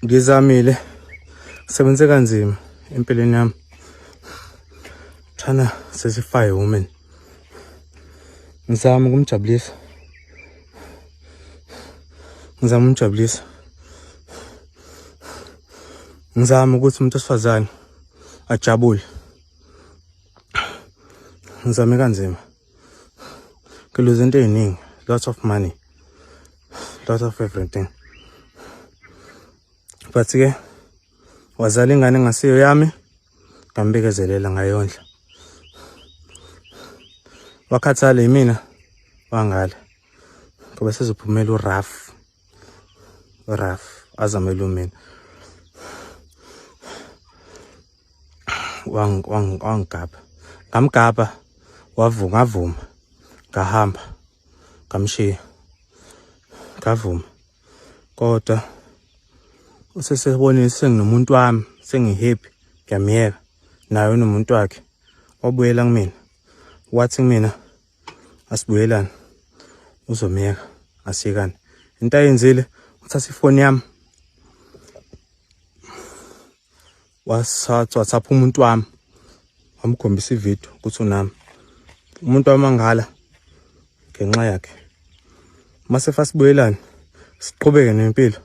Ngizamile, sebenze kanzima empilweni yami. Trying to satisfy a woman. Ngizama ukumjabulisa. Ngizama ukumjabulisa. Ngizama ukuthi umuntu osifazane ajabule. Ngizame kanzima. Ngiluze into eziningi, lots of money. Lot of everything. But ke wazala ingane engasiyo yami ngambekezelela ngayondla. Wakhathala yimina wangala. Ngoba sezophumela uRaf. uRaf azamele umina. Wangigabha. Ngamgabha wavuma ngavuma ngahamba ngamshiya ngavuma kodwa usesebonile senginomuntu wami sengihappy ngiyamyeka naye unomuntu wakhe wabuyela kumina wathi kumina asibuyelane uzomyeka asiyekane into ayenzile uthatha ifoni yami WhatsApp umuntu wami wamkhombisa ivideo ukuthi unami umuntu wamangala ngenxa yakhe mase fasibuyelana siqhubeke nempilo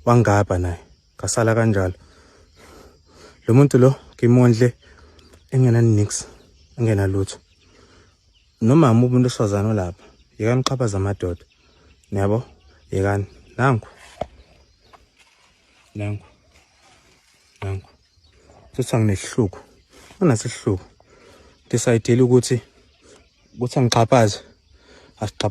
wangabha naye ngasala kanjalo lo muntu lo ngimondle engena nix engena lutho noma umuntu osifazane olapha yekani uxhaphaza amadoda niyabo yekani nangu nangu nangu futhi anginehluku unasihluku decide ukuthi ukuthi angixhaphaze asixhaphaze.